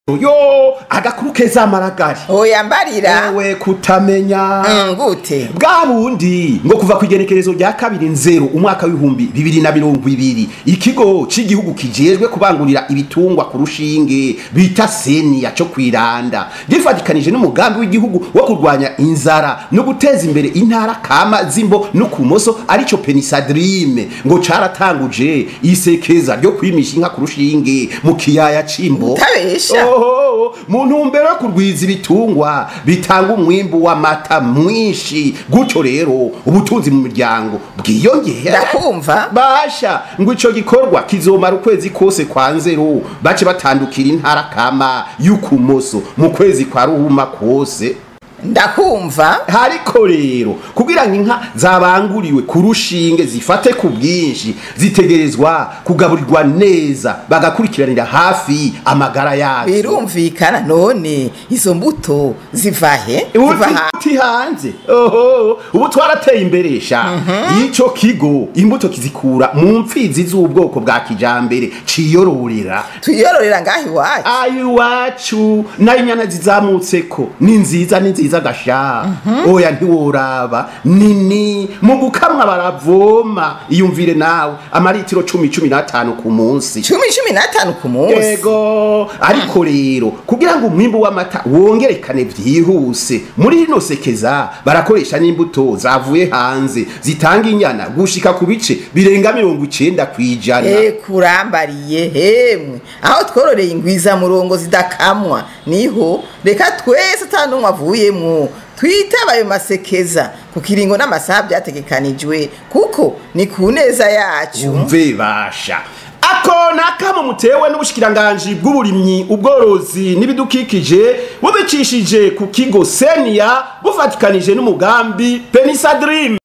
Yo, agakuru keza amaragari. Oya, mbarira. Ewe, kutamenya. Gute? Bwa bundi ngo kuva ku igenekerezo rya 2 nzero umwaka w'2020, ikigo c'igihugu kijejwe kubangurira ibitungwa ku rushinge bita Seniya co kwiranda, gifatikanije n'umugambi w'igihugu wo kurwanya inzara no guteza imbere intara kama z'Imbo no Kumoso, arico Penisadrime, ngo caratanguje isekeza ryo kwimisha inka ku rushinge mu kiyaya c'Imbo. Utabesha. Oho, mu ntumbero yo kurwiza ibitungwa bitanga umwimbu w'amata mwinshi, gutyo rero ubutunzi mu miryango bwiyongera. Ndakumva. Basha, ngo ico gikorwa kizomara ukwezi kose kwa Nzero, bace batandukira intara kama y'Ukumoso mu kwezi kwa Ruhuma kose. Ndakumva. Hariko rero, kugira ngo inka zabanguriwe ku rushinge zifate ku bwinshi, zitegerezwa kugaburirwa neza, bagakurikiranira hafi amagara yazo. Birumvikana. None izo mbuto ziva he? Ziva ha? Uti hanze. Oho, ubu twarateye imbere sha. Ico kigo imbuto kizikura mu mfizi z'ubwoko bwa kijambere ciyororera. Tuyororera ngaho iwacu? Ayo iwacu nayo inyana zizamutseko ni nziza, ni nziza gasha. Oya, ntiworaba, nini mu gukamwa baravoma. Iyumvire nawe, amaritiro 10, 15 ku munsi. 10, 15 ku munsi? Yego. Ariko rero kugira ngo umwimbu w'amata wongerekane vyihuse, muri rino sekeza barakoresha n'imbuto zavuye hanze zitanga inyana gushika ku bice birenga 90%. Kurambariye hemwe, aho twororeye ingwiza murongo zidakamwa niho. Reka twese atanumwe avuyemwo twitaba ayo masekeza ku kiringo n'amasaha byategekanijwe, kuko ni ku neza yacu. Umve basha, ako nakamo mutewe n'ubushikiranganji bw'uburimyi, ubworozi n'ibidukikije, bubicishije ku kigo Seniya, bufatikanije n'umugambi Penisa Dream.